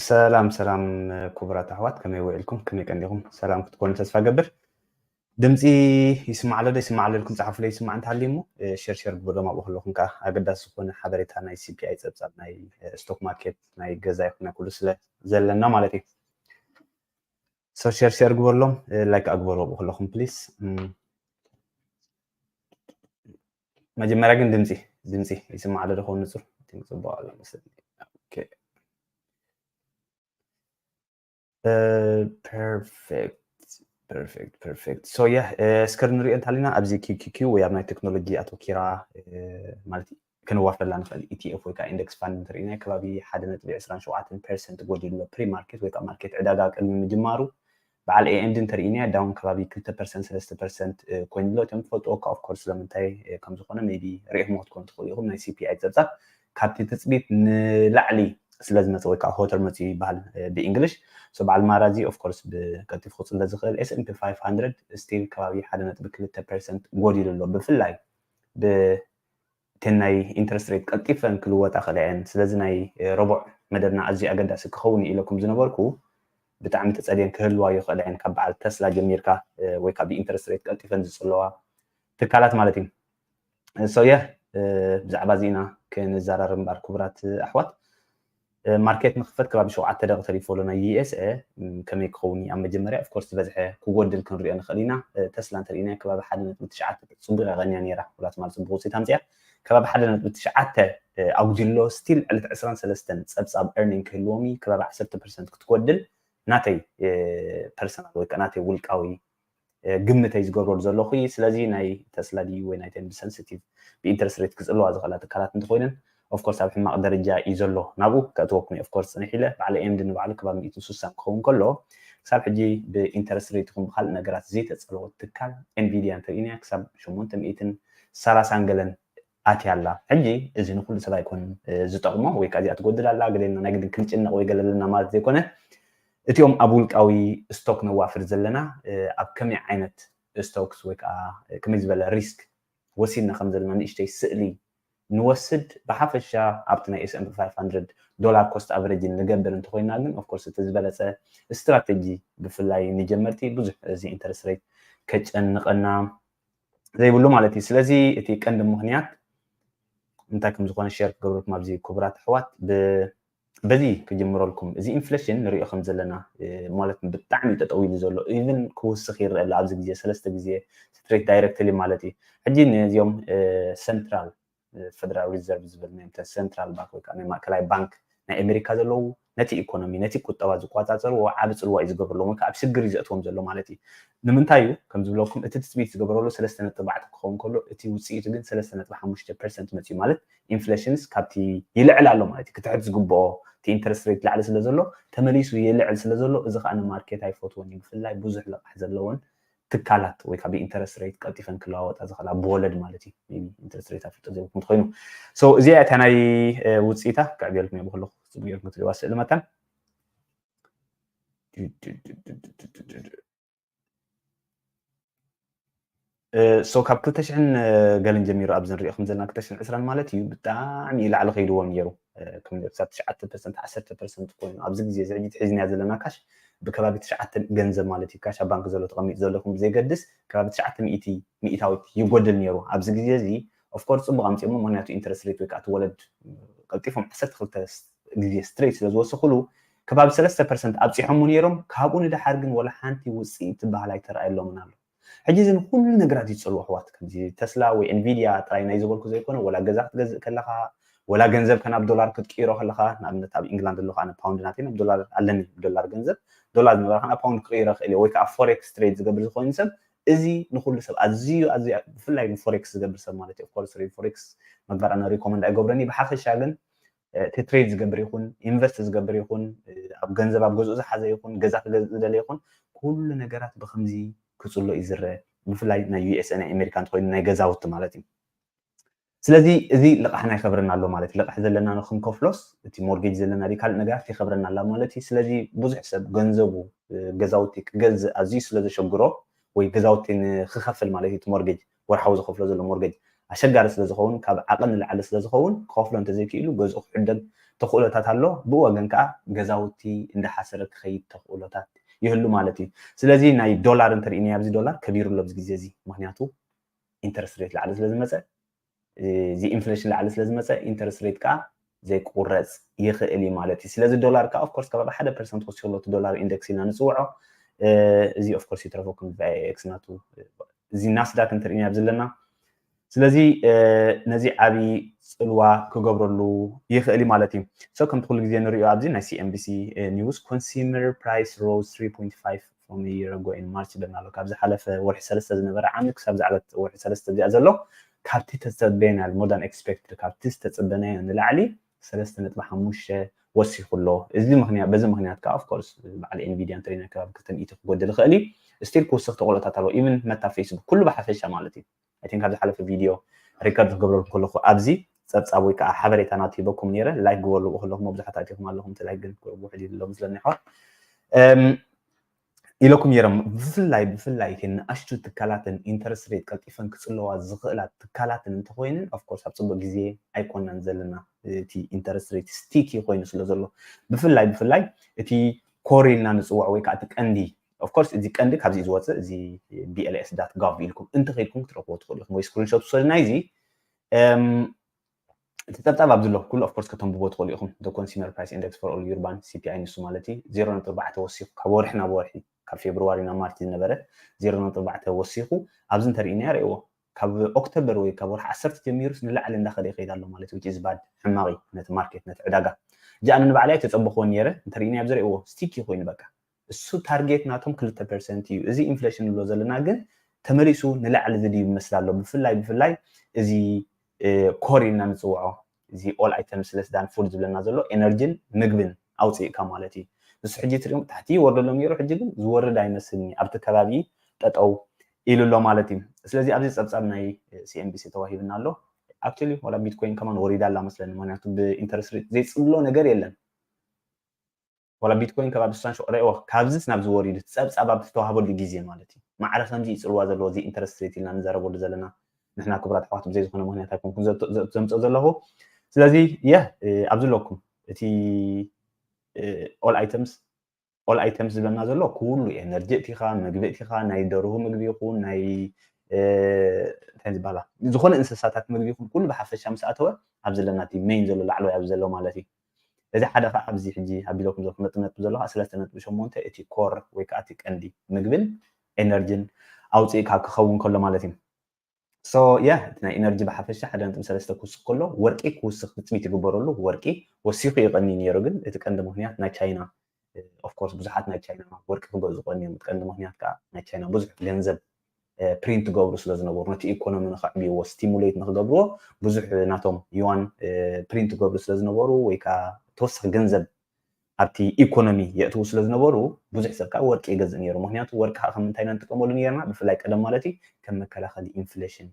ሰላም ሰላም ክቡራት ኣሕዋት፣ ከመይ ውዒልኩም? ከመይ ቀኒኹም? ሰላም ክትኮኑ ተስፋ ገብር። ድምፂ ይስማዕ ኣሎ ዶ? ይስማዕ ኣሎ ኢልኩም ፃሓፉለይ፣ ይስማዕ እንተሃልዩ እሞ ሸር ሸር ግበሎም። ኣብኡ ከለኹም ከዓ ኣገዳሲ ዝኾነ ሓበሬታ ናይ C P I ፀብፃብ ናይ ስቶክ ማርኬት ናይ ገዛ ይኹን ናይ ኩሉ ስለ ዘለና ማለት እዩ። So ሸር ሸር ግበሎም፣ ላይክ ኣግበሩ ኣብኡ ከለኹም ፕሊስ። መጀመርያ ግን ድምፂ ድምፂ ይስማዕ ኣሎ ዶ? ክኸውን ንፁር ጽቡቅ ኣሎ መሰለኝ። ኦኬ perfect perfect perfect so yeah እስከ ንሪኦ እንተሃሊና ኣብዚ Q Q Q ወይ ኣብ ናይ ቴክኖሎጂ ኣተኪራ ማለት እዩ ክንዋፈላ ንኽእል E T F ወይ ከዓ index fund እንተሪእና ከባቢ ሓደ ነጥቢ ዕስራን ሸውዓተን ፐርሰንት ጎዲሉ ኣሎ pre market ወይ ከዓ ማርኬት ዕዳጋ ቅድሚ ምጅማሩ በዓል A M D እንተሪእና ዳውን ከባቢ ክልተ ፐርሰንት ሰለስተ ፐርሰንት ኮይኑ ኣሎ። እቶም ትፈልጥዎ ከዓ of course ስለምንታይ ከም ዝኾነ maybe ሪኢኹሞ ክትኮኑ ትኽእሉ ኢኹም። ናይ C P I ፀብፃብ ካብቲ ትፅቢት ንላዕሊ ስለ ዝመፀ ወይ ከዓ ሆተር መፅኡ ይበሃል ብ English። So በዓል ማራ እዚ of course ብቀልጢፉ ክፅለ ዝኽእል S and P five hundred still ከባቢ ሓደ ነጥቢ ክልተ ፐርሰንት ጎዲሉ ኣሎ። ብፍላይ ብ እተን ናይ interest rate ቀልጢፈን ክልወጣ ክእላ እየን። ስለዚ ናይ ረቡዕ መደብና ኣዝዩ ኣገዳሲ ክኸውን እዩ ኢለኩም ዝነበርኩ ብጣዕሚ ተጸልየን ክህልዋ ይኽእላ እየን። ካብ በዓል ተስላ ጀሚርካ ወይ ካብ interest rate ቀልጢፈን ዝጽለዋ ትካላት ማለት እዩ። So yeah ብዛዕባ እዚ ኢና ክንዘራረብ እምበር ክቡራት ኣሕዋት። ማርኬት ንኽፈት ከባቢ ሸውዓተ ደቂ ተሪፎ ኣሎ ናይ U S A ከመይ ክኸውን እዩ ኣብ መጀመርያ of course ዝበዝሐ ክጎድል ክንሪኦ ንኽእል ኢና። ተስላ እንተሪእና ከባቢ ሓደ ነጥቢ ትሽዓተ ጽቡቕ ቀንያ ነይራ። ወላ ትማል ጽቡቕ ውፅኢት ኣምፅያ ከባቢ ሓደ ነጥቢ ትሽዓተ ኣጉዲሎ still ዕለት ዕስራን ሰለስተን ፀብፃብ earning ክህልዎም እዩ ከባቢ ዓሰርተ ፐርሰንት ክትጎድል ናተይ personal ወይ ከዓ ናተይ ውልቃዊ ግምተይ ዝገብረሉ ዘለኹ እዩ። ስለዚ ናይ ተስላ ድዩ ወይ ናይ ተንቢ sensitive ብ interest rate ክፅልዋ ዝኽእላ ትካላት እንተኮይነን of course ኣብ ሕማቕ ደረጃ እዩ ዘሎ። ናብኡ ከእትወኩም እዩ of course ፅንሕ ኢለ በዓል A M D ንባዕሉ ከባቢ ሚእትን ስሳን ክኸውን ከሎ ክሳብ ሕጂ ብ interest rate ይኹን ብካልእ ነገራት ዘይተፀለወት ትካል Nvidia እንተሪእና ክሳብ ሸሞንተ ሚእትን ሰላሳን ገለን ኣትያ ኣላ። ሕጂ እዚ ንኩሉ ሰብ ኣይኮንን ዝጠቕሞ ወይ ከዓ እዚኣ ትጎድል ኣላ ገለና ናይ ግድን ክንጭነቕ ወይ ገለለና ማለት ዘይኮነ እቲኦም ኣብ ውልቃዊ ስቶክ ነዋፍር ዘለና ኣብ ከመይ ዓይነት stocks ወይ ከዓ ከመይ ዝበለ risk ወሲድና ከም ዘለና ንእሽተይ ስእሊ ንወስድ ብሓፈሻ ኣብቲ ናይ S and P five hundred dollar cost average ንገብር እንተኮይና ግን of course እቲ ዝበለፀ strategy ብፍላይ ንጀመርቲ ብዙሕ እዚ interest rate ከጨንቐና ዘይብሉ ማለት እዩ። ስለዚ እቲ ቀንዲ ምክንያት እንታይ ከም ዝኾነ share ክገብረልኩም ኣብዚ ክቡራት ኣሕዋት በዚ ክጅምረልኩም እዚ inflation ንሪኦ ከም ዘለና ማለት ብጣዕሚ ጠጠው ኢሉ ዘሎ even ክውስኽ ይረአ ኣሎ ኣብዚ ግዜ ሰለስተ ግዜ straight directly ማለት እዩ። ሕጂ ነዚኦም central Federal Reserve ዝብል ናይ central bank ወይ ከዓ ናይ ማእከላይ ባንክ ናይ ኣሜሪካ ዘለዉ ነቲ ኢኮኖሚ ነቲ ቁጠባ ዝቆፃፀርዎ ዓቢ ፅልዋ እዩ ዝገብርሎም ወይ ከዓ ኣብ ሽግር እዩ ዘእትዎም ዘሎ ማለት እዩ። ንምንታይ እዩ ከም ዝብለኩም እቲ ትፅቢት ዝገበረሉ ሰለስተ ነጥቢ ኣርባዕተ ክኸውን ከሎ እቲ ውፅኢቱ ግን ሰለስተ ነጥቢ ሓሙሽተ ፐርሰንት መፅዩ ማለት inflation ስ ካብቲ ይልዕል ኣሎ ማለት እዩ። ክትሕት ዝግብኦ እቲ interest rate ላዕሊ ስለ ዘሎ ተመሊሱ ይልዕል ስለ ዘሎ እዚ ከዓ ንማርኬት ኣይፈትዎን እዩ። ብፍላይ ብዙሕ ልቓሕ ዘለዎን ትካላት ወይ ከዓ ብ interest rate ቀልጢፈን ክለዋወጣ ዝኽእላ ብወለድ ማለት እዩ። Maybe interest rate ኣፍልጦ ዘይብልኩም እንተኮይኑ so እዚኣ እታ ናይ ውፅኢታ ክዕብየልኩም እየ ብክለኩ ፅቡቅ ጌርኩም ክትሪእዋ ስእሊ መታን so ካብ ክልተ ሽሕን ገለን ጀሚሩ ኣብዚ ንሪኦ ከም ዘለና ክልተ ሽሕን ዕስራን ማለት እዩ ብጣዕሚ ላዕሊ ከይድዎም ነይሩ ክሳብ ትሽዓተ ፐርሰንት ዓሰርተ ፐርሰንት ኮይኑ ኣብዚ ግዜ እዚ ሕጂ ሒዝናያ ዘለና ካሽ ብከባቢ ትሽዓተ ገንዘብ ማለት እዩ ካሽ ኣብ ባንክ ዘሎ ተቐሚጡ ዘለኹም ብዘይገድስ ከባቢ ትሽዓተ ሚእቲ ሚእታዊት ይጎድል ነይሩ ኣብዚ ግዜ እዚ of course ፅቡቅ ኣምፅኦሞ ምክንያቱ interest rate ወይ ከዓ እቲ ወለድ ቀልጢፎም ዓሰርተ ክልተ ግዜ straight ስለ ዝወሰኹሉ ከባቢ ሰለስተ ፐርሰንት ኣብፂሖሞ ነይሮም ካብኡ ንደሓር ግን ወላ ሓንቲ ውፅኢት ትበሃል ኣይተረኣየሎምን ኣሎ። ሕጂ እዚ ንኩሉ ነገራት እዩ ዝፀልዎ ኣሕዋት ከምዚ ተስላ ወይ Nvidia ጥራይ ናይ ዝበልኩ ዘይኮነ ወላ ገዛ ክትገዝእ ከለካ ወላ ገንዘብ ከ ናብ ዶላር ክትቅይሮ ከለካ ንኣብነት ኣብ ኢንግላንድ ኣለኩ ኣነ ፓውንድ ናተይ ናብ ዶላር ኣለኒ ዶላር ገንዘብ ዶላር ዝነበረ ከ ናብ ፓውንድ ክቅይሮ ክእል ወይ ከዓ forex trade ዝገብር ዝኾይኑ ሰብ እዚ ንኩሉ ሰብ ኣዝዩ ኣዝዩ ብፍላይ ን forex ዝገብር ሰብ ማለት እዩ of course forex ምግባር ኣነ recommend ኣይገብሮን እዩ ብሓፈሻ ግን እቲ trade ዝገብር ይኹን invest ዝገብር ይኹን ኣብ ገንዘብ ኣብ ገዝኡ ዝሓዘ ይኹን ገዛ ክገዝእ ዝደለ ይኹን ኩሉ ነገራት ብከምዚ ክፅሎ እዩ ዝረአ ብፍላይ ናይ U S A ናይ ኣሜሪካ እንተኮይኑ ናይ ገዛውቲ ማለት እዩ ስለዚ እዚ ልቃሕና ይኸብረና ኣሎ ማለት እዩ ልቃሕ ዘለና ንክንከፍሎስ እቲ mortgage ዘለና ካልእ ነገራት ይኸብረና ኣላ ማለት እዩ ስለዚ ብዙሕ ሰብ ገንዘቡ ገዛውቲ ክገዝእ ኣዝዩ ስለ ዘሸግሮ ወይ ገዛውቲ ንክኸፍል ማለት እዩ እቲ mortgage ወርሓዊ ዝኸፍሎ ዘሎ mortgage ኣሸጋሪ ስለ ዝኸውን ካብ ዓቐን ንላዕሊ ስለ ዝኸውን ክኸፍሎ እንተዘይክኢሉ ገዝኡ ክሕደግ ተኽእሎታት ኣሎ፣ ብኡ ወገን ከዓ ገዛውቲ እንዳሓሰረ ክኸይድ ተኽእሎታት ይህሉ ማለት እዩ። ስለዚ ናይ ዶላር እንተርኢናዮ ኣብዚ ዶላር ከቢሩ ኣሎ ኣብዚ ግዜ እዚ፣ ምክንያቱ ኢንተረስት ሬት ላዕሊ ስለ ዝመፀ፣ እዚ ኢንፍሌሽን ላዕሊ ስለ ዝመፀ ኢንተረስት ሬት ከዓ ዘይቁረፅ ይኽእል እዩ ማለት እዩ። ስለዚ ዶላር ከዓ ኦፍኮርስ ከባቢ ሓደ ፐርሰንት ወሲኹ ኣሎ እቲ ዶላር ኢንደክስ ኢልና ንፅውዖ። እዚ ኦፍኮርስ ይትረፈኩም ቪኣይኤክስ ናቱ፣ እዚ ናስዳክ እንተርኢና ኣብዚ ኣለና። ስለዚ ነዚ ዓብዪ ፅልዋ ክገብረሉ ይኽእል እዩ ማለት እዩ። So ከምቲ ኩሉ ግዜ ንሪኦ ኣብዚ ናይ ሲኤንቢሲ ኒውስ፣ consumer price rose three point five from a year ago in March ይብለና ኣሎ። ካብ ዝሓለፈ ወርሒ ሰለስተ ዝነበረ ዓሚ ክሳብ ዝዓበት ወርሒ ሰለስተ እዚኣ ዘሎ ካብቲ ተፀበየናዮ more than expected ካብቲ ዝተፀበናዮ ንላዕሊ ሰለስተ ነጥቢ ሓሙሽተ ወሲኹ ኣሎ። እዚ ምክንያት በዚ ምክንያት ከዓ ኦፍኮርስ በዓል ኤንቪድያ እንተሪና ከባቢ ክልተ ሚእቲ ክጎድል ይኽእል እዩ። ስቲል ክውስኽ ተኽእሎታት ኣለዎ። ኢቭን መታ ፌስቡክ ኩሉ ብሓፈሻ ማለት እዩ። I think ኣብ ዝሓለፈ ቪድዮ ሪከርድ ክገብረልኩም ከለኹ ኣብዚ ፀብፃብ ወይ ከዓ ሓበሬታ ናቱ ሂበኩም ነይረ። ላይክ ግበርሉ ከለኹም ብዙሓት ኣቲኹም ኣለኹም። እቲ ላይክ ግን ውሕድ ይሎ ምስለኒ ይሓዋት ኢለኩም ነይሮም። ብፍላይ ብፍላይ እቲ ንኣሽቱ ትካላትን ኢንተረስት ሬት ቀልጢፈን ክፅለዋ ዝኽእላ ትካላትን እንተኮይንን ኦፍኮርስ ኣብ ፅቡቅ ግዜ ኣይኮናን ዘለና። እቲ ኢንተረስት ሬት ስቲኪ ኮይኑ ስለ ዘሎ ብፍላይ ብፍላይ እቲ ኮር ኢልና ንፅውዖ ወይ ከዓ እቲ ቀንዲ ኦፍኮርስ እዚ ቀንዲ ካብዚ ዝወፅእ እዚ ቢኤልኤስ ዳት ጋቭ ኢልኩም እንተኸይድኩም ክትረክቦ ትኽእሉ ኢኹም ወይ ስክሪንሾት ውሰዱ ናይዚ እቲ ፀብፃብ ኣብዚ ኣሎ ኩሉ ኦፍኮርስ ከተንብቦ ትኽእሉ ኢኹም። The Consumer Price Index for all urban ሲፒኣይ ንሱ ማለት እዩ ዜሮ ነጥቢ ኣርባዕተ ወሲኹ ካብ ወርሒ ናብ ወርሒ ካብ ፌብርዋሪ ናብ ማርች ዝነበረ ዜሮ ነጥቢ ኣርባዕተ ወሲኹ ኣብዚ እንተርኢና ርእዎ ካብ ኦክቶበር ወይ ካብ ወርሒ ዓሰርተ ጀሚሩስ ንላዕሊ እንዳኸደ ይኸይድ ኣሎ ማለት እዩ። Which is bad ሕማቕ እዩ ነቲ ማርኬት ነቲ ዕዳጋ። እጃ ኣነ ንባዕለይ ኣይተፀበኹዎን ነይረ እንተርኢና ኣብዚ ርእዎ ስቲኪ ኮይኑ በቃ እሱ ታርጌት ናቶም ክልተ ፐርሰንት እዩ። እዚ ኢንፍሌሽን ንብሎ ዘለና ግን ተመሊሱ ንላዕሊ ዝድይብ ይመስል ኣሎ። ብፍላይ ብፍላይ እዚ ኮር ኢልና ንፅውዖ እዚ all items less than food ዝብለና ዘሎ ኤነርጂን ምግብን ኣውፅእካ ማለት እዩ። ንሱ ሕጂ ትሪኦም ታሕቲ ይወርደሎም ነይሩ፣ ሕጂ ግን ዝወርድ ኣይመስልኒ ኣብቲ ከባቢ ጠጠው ኢሉ ኣሎ ማለት እዩ። ስለዚ ኣብዚ ፀብፃብ ናይ ሲኤንቢሲ ተዋሂብና ኣሎ። ኣክቹሊ ዋላ ቢትኮይን ከማን ወሪዳ ኣላ መስለኒ፣ ምክንያቱ ብኢንተረስት ሬት ዘይፅሎ ነገር የለን። ዋላ ቢትኮይን ከባቢ ስሳን ሸውዓተ ሪእዎ ካብዚስ ናብ ዝወሪዱ ጸብጻብ ኣብ ዝተዋህበሉ ግዜ ማለት እዩ። ማዕረ ከምዚ ይጽልዋ ዘለዎ እዚ ኢንተረስት ሬት ኢልና ንዛረበሉ ዘለና ንሕና ክቡራት ኣሕዋት ብዘይ ዝኾነ ምክንያት ኣይኮንኩን ዘምጽኦ ዘለኹ። ስለዚ የ ኣብዚ ኣለኩም እቲ all items all items ዝብለና ዘሎ ኩሉ ኤነርጂ እቲኻ ምግቢ እቲኻ ናይ ደርሁ ምግቢ ይኹን ናይ እንታይ ዝበሃላ ዝኾነ እንስሳታት ምግቢ ይኹን ኩሉ ብሓፈሻ ምስ ኣተወ ኣብ ዘለና እቲ ሜይን ዘሎ ላዕለዋይ ኣብዚ ዘሎ ማለት እዩ። እዚ ሓደ ከዓ ኣብዚ ሕጂ ኣቢለኩም ዘለኹ ነጥብ ነጥብ ዘሎ ከዓ ሰለስተ ነጥቢ ሸሞንተ እቲ ኮር ወይ ከዓ እቲ ቀንዲ ምግብን ኤነርጂን ኣውፅእካ ክኸውን ከሎ ማለት እዩ። So yeah እቲ ናይ ኤነርጂ ብሓፈሻ ሓደ ነጥቢ ሰለስተ ክውስኽ ከሎ ወርቂ ክውስኽ ትፅቢት ይግበረሉ። ወርቂ ወሲኹ ይቐኒ ነይሩ፣ ግን እቲ ቀንዲ ምክንያት ናይ ቻይና of course ብዙሓት ናይ ቻይና ወርቂ ክገዝኡ ቀንዮም። እቲ ቀንዲ ምክንያት ከዓ ናይ ቻይና ብዙሕ ገንዘብ ፕሪንት ገብሩ ስለ ዝነበሩ ነቲ ኢኮኖሚ ንኸዕብይዎ ስቲሙሌት ንክገብርዎ ብዙሕ ናቶም ዩዋን ፕሪንት ገብሩ ስለ ዝነበሩ ወይ ከዓ ተወሳኺ ገንዘብ ኣብቲ ኢኮኖሚ የእትዉ ስለ ዝነበሩ ብዙሕ ሰብ ከዓ ወርቂ ይገዝእ ነይሩ። ምክንያቱ ወርቂ ከዓ ከም ምንታይ ኢና ንጥቀመሉ ነይርና? ብፍላይ ቀደም ማለት እዩ ከም መከላኸሊ ኢንፍሌሽን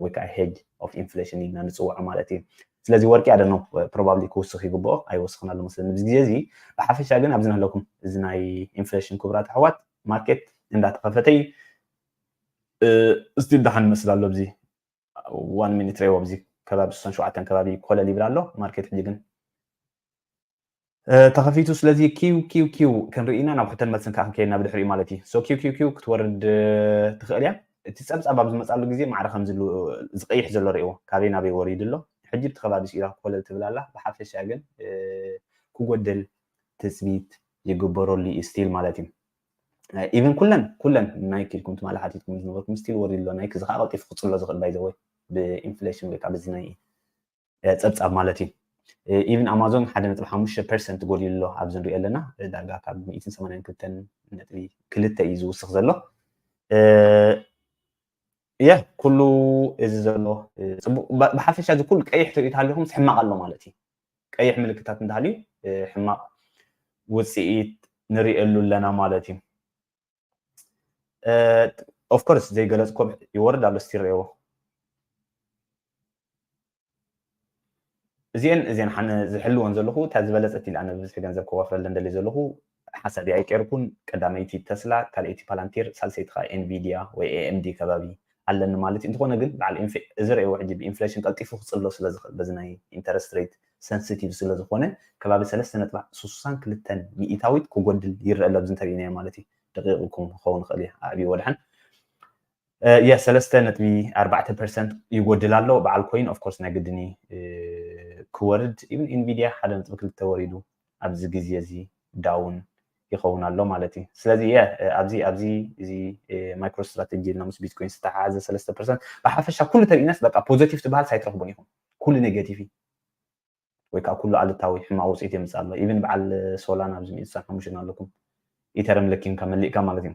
ወይ ከዓ ሄጅ ኦፍ ኢንፍሌሽን ኢልና ንፅውዖ ማለት እዩ። ስለዚ ወርቂ ኣደኖ ፕሮባብሊ ክውስኽ ይግብኦ ኣይወስኽን ኣሎ መስለኒ ብዚ ግዜ እዚ። ብሓፈሻ ግን ኣብዚ ናለኩም እዚ ናይ ኢንፍሌሽን ክቡራት ኣሕዋት ማርኬት እንዳተኸፈተ እዩ። ስቲል ደሓን ይመስል ኣሎ። ኣብዚ ዋን ሚኒት ሬዎ ኣብዚ ከባቢ ስሳን ሸውዓተን ከባቢ ኮለል ይብል ኣሎ ማርኬት። ሕጂ ግን ተኸፊቱ። ስለዚ ኪው ኪው ኪው ክንርኢ ኢና ናብ ሕቶን መልስን ከዓ ክንከይድ ናብ ድሕሪኡ ማለት እዩ። So ኪው ኪው ኪው ክትወርድ ትኽእል እያ። እቲ ፀብፃብ ኣብ ዝመፃሉ ግዜ ማዕረ ከም ዝሉ- ዝቐይሕ ዘሎ ርእዎ ካበይ ናበይ ወሪዱ ኣሎ። ሕጂ እቲ ከባቢ ስኢላ ኮለል ትብል ኣላ። ብሓፈሻ ግን ክጎድል ትፅቢት ይግበረሉ እዩ ስቲል ማለት እዩ። ኢቨን ኩለን ኩለን ናይክ ኢልኩም ትማሊ ሓቲትኩም ዝነበርኩም ስቲል ወሪዱ ኣሎ። ናይክ እዚ ከዓ ቀልጢፉ ክፅሎ ዝኽእል ባይዘወይ ብኢንፍሌሽን ወይ ከዓ በዚ ናይ ፀብፃብ ማለት እዩ። ኢቭን ኣማዞን ሓደ ነጥቢ ሓሙሽተ ፐርሰንት ጎዲሉ ኣሎ ኣብዚ ንሪኦ ኣለና። ዳርጋ ካብ ሚእትን ሰማንያን ክልተን ነጥቢ ክልተ እዩ ዝውስኽ ዘሎ። የ ኩሉ እዚ ዘሎ ፅቡቅ ብሓፈሻ እዚ ኩሉ ቀይሕ ትርኢት ሃሊኹም ሕማቕ ኣሎ ማለት እዩ። ቀይሕ ምልክታት እንተሃልዩ ሕማቕ ውፅኢት ንሪእሉ ኣለና ማለት እዩ። ኦፍኮርስ ዘይገለፅኮ ይወርድ ኣሎ ስቲል ርእዎ። እዚአን እዚአን ሓነ ዝሕልወን ዘለኹ እታ ዝበለፀት ኢለ ኣነ ብብዝሒ ገንዘብ ከዋፍረለን ደልየ ዘለኹ ሓሳብ ኣይቀርኩን። ቀዳመይቲ ተስላ፣ ካልኣይቲ ፓላንቲር፣ ሳልሰይቲ ከዓ ኤንቪዲያ ወይ ኤኤምዲ ከባቢ ኣለኒ ማለት እዩ። እንተኾነ ግን በዓል እዚ ርእዎ ሕጂ ብኢንፍሌሽን ቀልጢፉ ክፅሎ ስለ ዝኽእል በዚ ናይ ኢንተረስት ሬት sensitive ስለ ዝኾነ ከባቢ ሰለስተ ነጥቢ ስሳን ክልተን ሚእታዊት ክጎድል ይረአ ኣሎ። ኣብዚ እንተሪእናዮ ማለት እዩ። ደቂቕ ክኸውን ይኽእል እዩ። ኣዕብዩ ወድሓን የ ሰለስተ ነጥቢ ኣርባዕተ ፐርሰንት ይጎድል ኣሎ። በዓል ኮይን of course ናይ ግድኒ ክወርድ even ኢንቪዲያ ሓደ ነጥቢ ክልተ ወሪዱ ኣብዚ ግዜ እዚ ዳውን ይኸውን ኣሎ ማለት እዩ። ስለዚ የ ኣብዚ ኣብዚ እዚ ማይክሮ ስትራቴጂ ኢልና ምስ ቢትኮይን ዝተሓሓዘ ሰለስተ ፐርሰንት ብሓፈሻ ኩሉ ተሪእናስ በቃ ፖዘቲቭ ትበሃል ሳይትረኽቡን ኢኹም። ኩሉ ኔጌቲቭ ወይ ከዓ ኩሉ ኣሉታዊ ሕማቕ ውፅኢት የምፅእ ኣሎ። ኢቭን በዓል ሶላና ኣብዚ ሚእቲ ሓሙሽተ ኣለኩም ኢተርም ለኪምካ መሊእካ ማለት እዩ።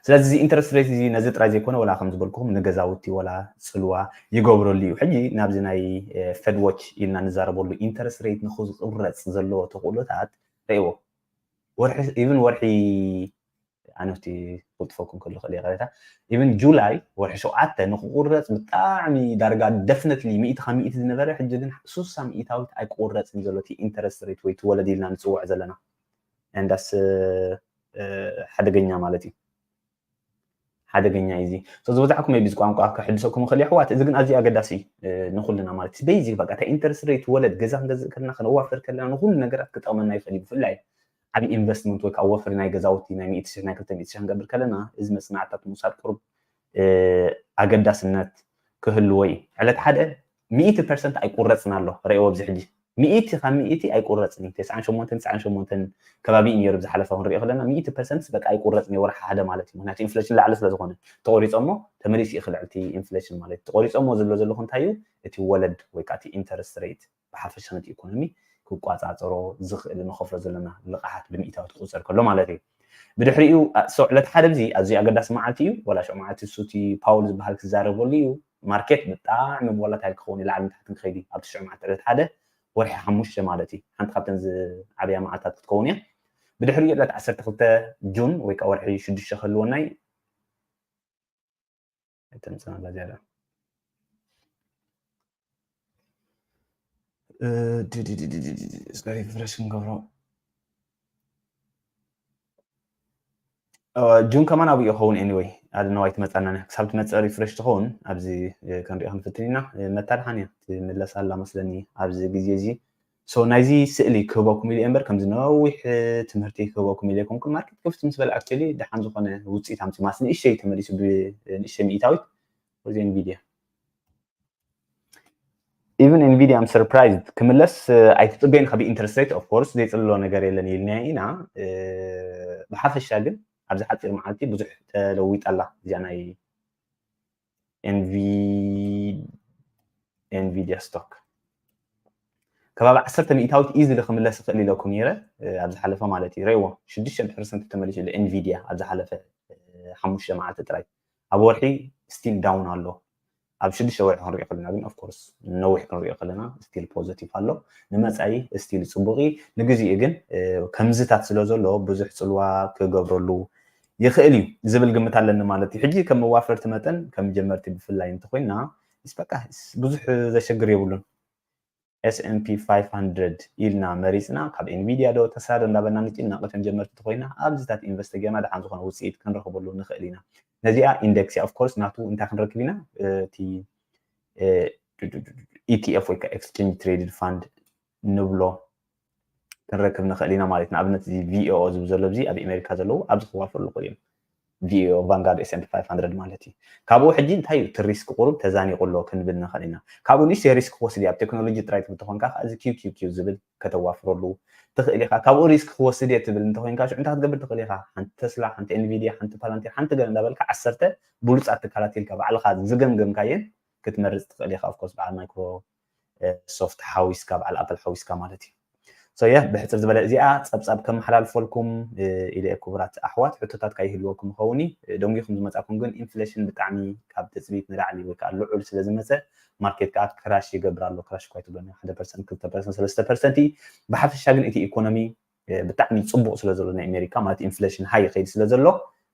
ስለዚ እዚ ኢንተረስት ሬት እዚ ነዚ ጥራይ ዘይኮነ ወላ ከም ዝበልኩኹም ንገዛውቲ ወላ ፅልዋ ይገብረሉ እዩ። ሕጂ ናብዚ ናይ ፌድ ዎች ኢልና ንዛረበሉ ኢንተረስት ሬት ንክቁረፅ ዘለዎ ተኽእሎታት ረእዎ። ወርሒ ኢቭን ወርሒ ኣነቲ ክጥፈኩም ከሎ ክእል ይቕሬታ ኢቭን ጁላይ ወርሒ ሸውዓተ ንክቁረፅ ብጣዕሚ ዳርጋ ደፍነትሊ ሚእቲ ካብ ሚእቲ ዝነበረ ሕጂ ግን ሱሳ ሚእታዊት ኣይቁረፅን ዘሎ እቲ ኢንተረስት ሬት ወይ እቲ ወለድ ኢልና ንፅውዕ ዘለና እንዳስ ሓደገኛ ማለት እዩ። ሓደገኛ እዩ እዚ። ዝበዛሕኩም ቢ ቋንቋ ክሕድሰኩም ይኽእል ኣሕዋት፣ እዚ ግን ኣዝዩ ኣገዳሲ እዩ ንኩልና ማለት ቤዚክ በቃ ኢንተረስት ሬት ወለድ ገዛ ክንገዝእ ከለና ከነዋፍር ከለና ንኩሉ ነገራት ክጠቕመና ይኽእል እዩ። ብፍላይ ዓብ ኢንቨስትመንት ወይ ከዓ ወፍሪ ናይ ገዛውቲ ናይ ሚእቲ ሽሕ ናይ ክልተ ሚእቲ ሽሕ ክንገብር ከለና እዚ መፅናዕታት ምውሳድ ቁሩብ ኣገዳስነት ክህልዎ እዩ። ዕለት ሓደ ሚእቲ ፐርሰንት ኣይቁረፅን ኣሎ ረእዎ ኣብዚ ሕጂ ሚእቲ ካብ ሚእቲ ኣይቁረፅን እዩ። ተስዓን ሸሞንተን ተስዓን ሸሞንተን ከባቢ እዩ ነይሩ ብዝሓለፈ ክንሪኦ ከለና ሚእቲ ፐርሰንት በቃ ኣይቁረፅን እዩ ወርሒ ሓደ ማለት እዩ። ምክንያቱ ኢንፍሌሽን ላዕሊ ስለዝኾነ ተቆሪፆሞ ተመሊሱ ይኽልዕ እቲ ኢንፍሌሽን ማለት እዩ። ተቆሪፆሞ ዝብሎ ዘለኹ እንታይ እዩ እቲ ወለድ ወይ ከዓ እቲ ኢንተረስት ሬት ብሓፈሻ ነቲ ኢኮኖሚ ክቋፃፀሮ ዝኽእል ንኸፍሎ ዘለና ልቓሓት ብሚእታዊ ትቁፅር ከሎ ማለት እዩ። ብድሕሪኡ ዕለት ሓደ እዚ ኣዝዩ ኣገዳሲ መዓልቲ እዩ። ወላ ሽዑ መዓልቲ ሱቲ ፓውል ዝበሃል ክዛረበሉ እዩ። ማርኬት ብጣዕሚ ቮላታይል ክኸውን ላዕሊ ንታሕትን ክኸይድ እዩ። ኣብቲ ሽዑ መዓልቲ ዕለት ሓደ ወርሒ ሓሙሽተ ማለት እዩ። ሓንቲ ካብተን ዝዓበያ መዓልታት ክትከውን እያ። ብድሕሪኡ ዕለት ዓሰርተ ክልተ ጁን ወይ ከዓ ወርሒ ሽዱሽተ ክህልወና እዩ። ኣይተምፅና ኣላ ዝያዳ ሪፍረሽ ክንገብሮ ጁን ከማን ኣብኡ ይኸውን anyway ኣድነዋይ ትመፃና ክሳብ ትመፅእ ሪፍረሽ ትኸውን ኣብዚ ክንሪኦ ክንፍትን ኢና። መታድሓን እያ ትምለስ ኣላ መስለኒ ኣብዚ ግዜ እዚ። ናይዚ ስእሊ ክህበኩም ኢለ እምበር ከምዚ ነዊሕ ትምህርቲ ክህበኩም ኢለ ይኮንኩን ማርኬት ክፍት ምስ በለ actually ደሓን ዝኾነ ውፅኢት ኣምፂ ማስ ንእሸይ ተመሊሱ ብንእሸይ ሚእታዊት እዚ ኤንቪዲያ ኢቨን ኤንቪዲያ I'm surprised ክምለስ ኣይትፅበይን ካብ ኢንተረስት ሬት of course ዘይፅልሎ ነገር የለን ኢልና ኢና። ብሓፈሻ ግን ኣብዚ ሓፂር መዓልቲ ብዙሕ ተለዊጣ ኣላ እዚኣ ናይ ኤንቪዲያ ስቶክ ከባቢ ዓሰርተ ሚእታዊት ኢዝሊ ክምለስ ይኽእል ኢለኩም ነይረ ኣብ ዝሓለፈ ማለት እዩ። ረይዎ ሽዱሽተ ፐርሰንት ተመሊሱ ኢሉ ኤንቪዲያ ኣብ ዝሓለፈ ሓሙሽተ መዓልቲ ጥራይ ኣብ ወርሒ ስቲል ዳውን ኣሎ። ኣብ ሽዱሽተ ወርሒ ክንሪኦ ከለና ግን of course ነዊሕ ክንሪኦ ከለና ስቲል ፖዘቲቭ ኣሎ። ንመፃኢ ስቲል ፅቡቕ እዩ። ንግዚኡ ግን ከምዝታት ስለ ዘሎ ብዙሕ ፅልዋ ክገብረሉ ይኽእል እዩ ዝብል ግምት ኣለኒ ማለት እዩ። ሕጂ ከም መዋፈርቲ መጠን ከም ጀመርቲ ብፍላይ እንተኮይና በቃ ብዙሕ ዘሸግር የብሉን። S&P five hundred ኢልና መሪፅና ካብ ኤንቪዲያ ዶ ተስላ ዶ እንዳበልና ንጭነቕ ከም ጀመርቲ እንተኮይና ኣብዚታት ኢንቨስት ጌርና ደሓን ዝኾነ ውፅኢት ክንረኽበሉ ንኽእል ኢና። ነዚኣ ኢንደክስ እያ of course ናቱ እንታይ ክንረክብ ኢና እቲ ኢቲኤፍ ወይ ከዓ ኤክስቼንጅ ትሬድድ ፋንድ ንብሎ ክንረክብ ንኽእል ኢና ማለት ንኣብነት እዚ ቪኦኦ ዝብል ዘሎ እዚ ኣብ ኣሜሪካ ዘለዉ ኣብዚ ክዋፈሩ ይኽእሉ እዮም። ቪኦኦ ቫንጋርድ S&P five hundred ማለት እዩ። ካብኡ ሕጂ እንታይ እዩ እቲ ሪስክ ቁሩብ ተዛኒቑ ኣሎ ክንብል ንኽእል ኢና። ካብኡ ንእሽተይ ሪስክ ክወስድ ኣብ ቴክኖሎጂ ጥራይ ትብል ተኾንካ እዚ ኪው ኪው ኪው ዝብል ከተዋፍረሉ ትኽእል ኢኻ። ካብኡ ሪስክ ክወስድ እየ ትብል እንተኮይንካ ሽዑ እንታይ ክትገብር ትኽእል ኢኻ? ሓንቲ ተስላ፣ ሓንቲ ኤንቪዲያ፣ ሓንቲ ፓላንቲር፣ ሓንቲ ገለ እንዳበልካ ዓሰርተ ብሉፃት ትካላት ኢልካ ባዕልኻ ዝገምገምካየን ክትመርፅ ትኽእል ኢኻ። ኦፍኮርስ በዓል ማይክሮ ሶፍት ሓዊስካ በዓል ኣፕል ሓዊስካ ማለት እዩ። ሶ የ ብሕፅር ዝበለ እዚኣ ፀብፃብ ከመሓላልፈልኩም ኢለ ክቡራት ኣሕዋት ሕቶታት ካይህልወኩም ይኸውን ደንጉይኩም ዝመፃኩም ግን ኢንፍሌሽን ብጣዕሚ ካብ ትፅቢት ንላዕሊ ወይ ከዓ ልዑል ስለ ዝመፀ ማርኬት ከዓ ክራሽ ይገብር ኣሎ። ክራሽ እኳ ኣይትብሎኒ ሓደ ፐርሰንት ክልተ ፐርሰንት ሰለስተ ፐርሰንት ብሓፈሻ ግን እቲ ኢኮኖሚ ብጣዕሚ ፅቡቕ ስለ ዘሎ ናይ ኣሜሪካ ማለት ኢንፍሌሽን ሃይ ይኸይድ ስለ ዘሎ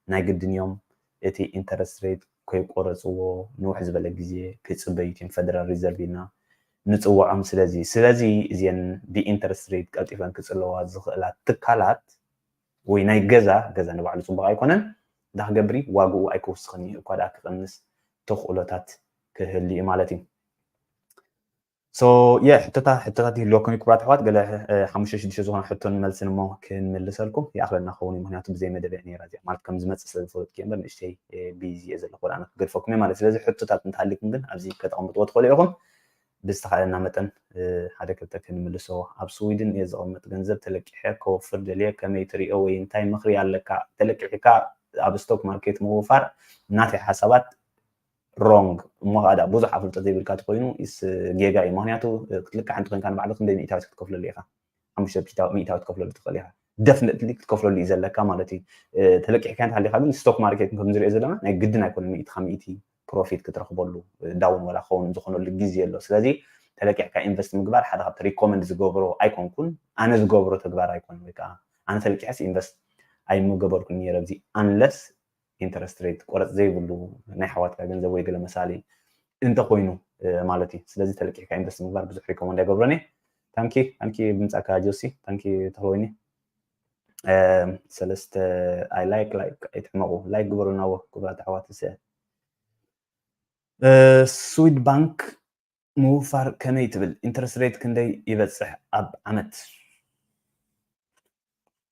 ናይ ግድን እዮም እቲ ኢንተረስት ሬት ከይቆረፅዎ ንውሕ ዝበለ ግዜ ክፅበዩ እቲም ፌደራል ሪዘርቭ ኢልና ንፅውዖም። ስለዚ ስለዚ እዚን ብኢንተረስት ሬት ቀልጢፈን ክፅለዋ ዝኽእላ ትካላት ወይ ናይ ገዛ ገዛ ንባዕሉ ፅቡቕ ኣይኮነን እንዳ ክገብሪ ዋግኡ ኣይክውስኽን እዩ እኳ ደኣ ክቐንስ ተኽእሎታት ክህል እዩ ማለት እዩ። So yeah፣ ሕቶታት ሕቶታት ይህልወኩም እዩ ክቡራት ኣሕዋት። ገለ ሓሙሽተ ሽዱሽተ ዝኾነ ሕቶን መልስን እሞ ክንምልሰልኩም ይኣኽለና ክኸውን እዩ። ምክንያቱ ብዘይ መደብ እያ ነይራ እዚኣ፣ ማለት ከም ዝመጽእ ስለ ዝፈለጥኩ እየ እምበር ንእሽተይ ቢዚ እየ ዘለኹ፣ ወላ ኣነ ክገድፈኩም እየ ማለት። ስለዚ ሕቶታት እንተሃሊኩም ግን ኣብዚ ከተቐምጥዎ ትኽእሉ ኢኹም። ብዝተኻእለና መጠን ሓደ ክልተ ክንምልሶ። ኣብ ስዊድን እየ ዘቐምጥ፣ ገንዘብ ተለቂሐ ከወፍር ደልየ፣ ከመይ ትሪኦ ወይ እንታይ ምኽሪ ኣለካ? ተለቂሕካ ኣብ ስቶክ ማርኬት ምውፋር ናተይ ሓሳባት ሮንግ እሞ ከዓ ብዙሕ ኣፍልጦ ዘይብልካ ተኮይኑ ጌጋ እዩ። ምክንያቱ ክትልቃሕ እንተኮይንካ ንባዕሉ ክንደይ ሚእታዊት ክትከፍለሉ ኢኻ? ሓሙሽተ ሚእታዊት ክትከፍለሉ ትኽእል ኢኻ። ደፍነትሊ ክትከፍለሉ እዩ ዘለካ ማለት እዩ። ተለቂሕካ እንተሃሊካ ግን ስቶክ ማርኬት ከም ዝሪኦ ዘለና ናይ ግድን ኣይኮነ ሚእቲ ካብ ሚእቲ ፕሮፊት ክትረክበሉ ዳውን ወላ ክኸውን ዝኾነሉ ግዜ ኣሎ። ስለዚ ተለቂሕካ ኢንቨስት ምግባር ሓደ ካብቲ ሪኮመንድ ዝገብሮ ኣይኮንኩን፣ ኣነ ዝገብሮ ተግባር ኣይኮነ ወይ ከዓ ኣነ ተለቂሐስ ኢንቨስት ኣይምገበርኩን ነይረ ኣብዚ፣ ኣንለስ ኢንተረስት ሬት ቆረፅ ዘይብሉ ናይ ሓዋትካ ገንዘብ ወይ ገለ መሳሊ እንተኮይኑ ማለት እዩ። ስለዚ ተለቂሕካ ኢንቨስት ምግባር ብዙሕ ሪኮመንድ ኣይገብሮን እየ። ታንኪ ታንኪ ብምፃካ ጆሲ፣ ታንኪ ተክለወይኒ። ሰለስተ ኣይ ላይክ ላይክ ኣይትሕመቁ፣ ላይክ ግበሩና ወ ክቡራት ኣሕዋት። ሰ ስዊድ ባንክ ምውፋር ከመይ ትብል? ኢንተረስት ሬት ክንደይ ይበፅሕ ኣብ ዓመት?